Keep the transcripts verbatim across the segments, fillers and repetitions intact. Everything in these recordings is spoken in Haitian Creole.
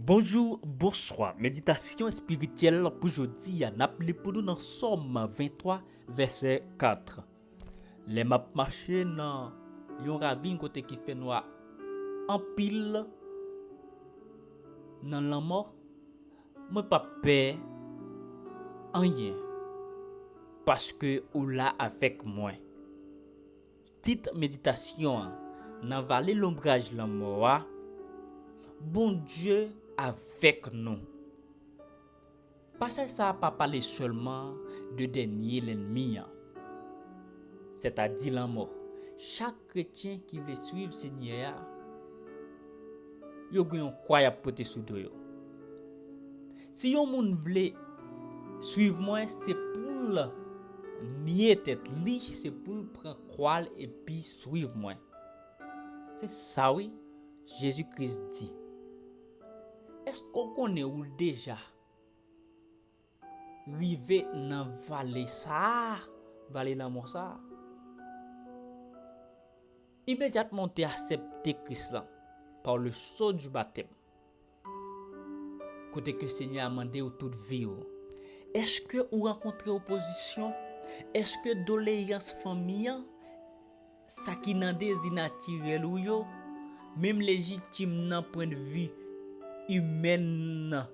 Bonjou, bonswa. Meditasyon espirityèl pou jodi a, n ap li pou nou nan Sòm venntwa, vèsè kat. Lè m ap mache nan yon ravin kote ki fè nwa anpil nan lanmò, mwen p ap pè anyen, paske ou la avèk mwen. Tit meditasyon an, nan vale lonbraj lanmò a, Bondye avèk nou. Pasaj sa a pa pale sèlman de dènye lènmi an, sètadi lanmò. Chak kretyen ki vle suiv Senyè a, yo gen yon kwa y ap pote sou do yo. Si yon moun vle suiv mwen, se pou l nye tèt li, se pou l pran kwa l epi suiv mwen. Se sa wi, Jezi Kris di. Èske w konnen ou deja rive nan vale sa a, vale lanmò sa a? Imedyatman w te aksepte Kris la, par le sceau du baptême, kote ke Senyè a mande w tout vi w, èske ou rankontre opozisyon? Èske doleyans fanmi an, sa ki nan dezi natirèl ou yo, menm lejitim nan pwennvi imèn nan,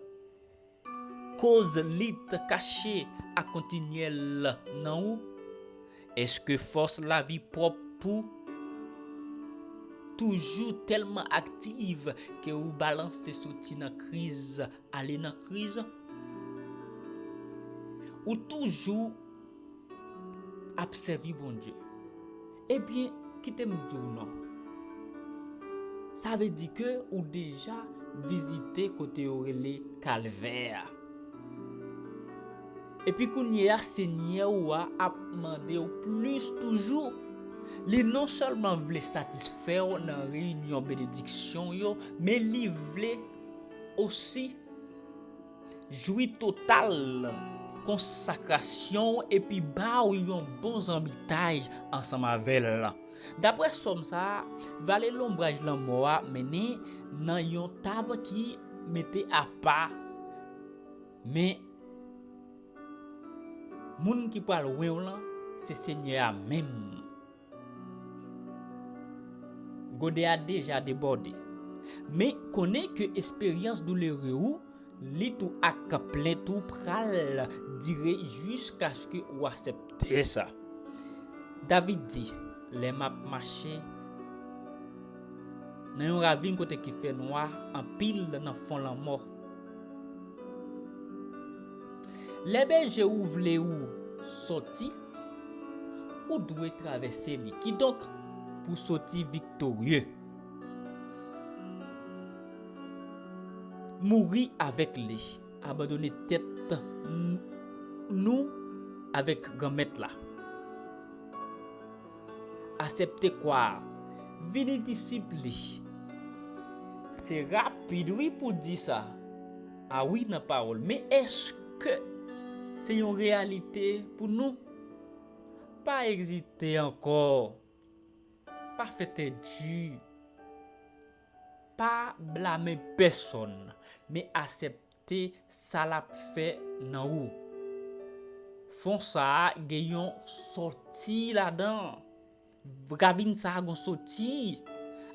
koz lit kache ak kontinyèl nan ou? Èske fòs lavi pwòp ou toujou tèlman aktiv ke ou balanse soti nan kriz ale nan kriz? Ou toujou ap sèvi Bondye? Ebyen, kite m di w non. Sa vle di ke ou deja vizite kote yo rele Kalvè a. Epi kounye a, Senyè ou a ap mande w plis toujou. Li non sèlman vle satisfè w nan reyinyon benediksyon yo, men li vle osi jwi total konsakrasyon w epi ba w yon bon zanmitay ansanm avè l. Daprè Sòm sa a, vale lonbraj lanmò a mennen nan yon tab ki mete apa. Men, moun ki pral wen w lan, se Senyè a menm. Gode a deja debòde. Men konnen ke esperyans doulere ou, lit ou ak plent ou pral dire jiskaske ou aksepte sa. David di, lè m ap mache nan yon ravin kote ki fè nwa anpil nan fon lanmò. Lè bèje ou vle ou soti, ou dwe travèse li. Kidonk, pou soti viktorye, mouri avèk li, abandone tèt n-, nou avèk Granmèt la. Aksepte kwa a, vini disip li. Se rapid wi pou di sa. A wi nan pawòl, men èske se yon reyalite pou nou? Pa ezite ankò. Pa fè tèt di. Pa blame pèsonn, men aksepte sa l ap fè nan ou. Fon sa a gen yon sòti ladan. Ravin sa a gon sòti.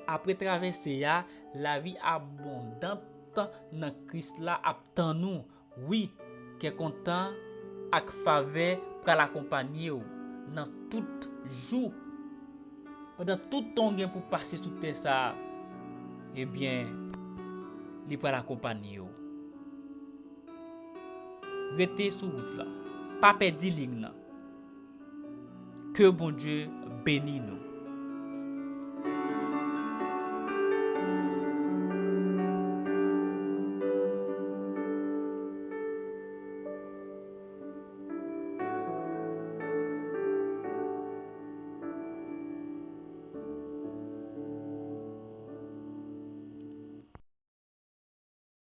Apre travèse a, lavi abondan nan Kris la ap tann ou. Wi, kè kontan ak favè pral akonpanye w nan tout jou. Pandan tout tan w gen pou pase sou tè sa a, ebyen, li pral akonpanye w. Rete sou wout la. Pa pèdi liy nan. Ke Bondye beni nou.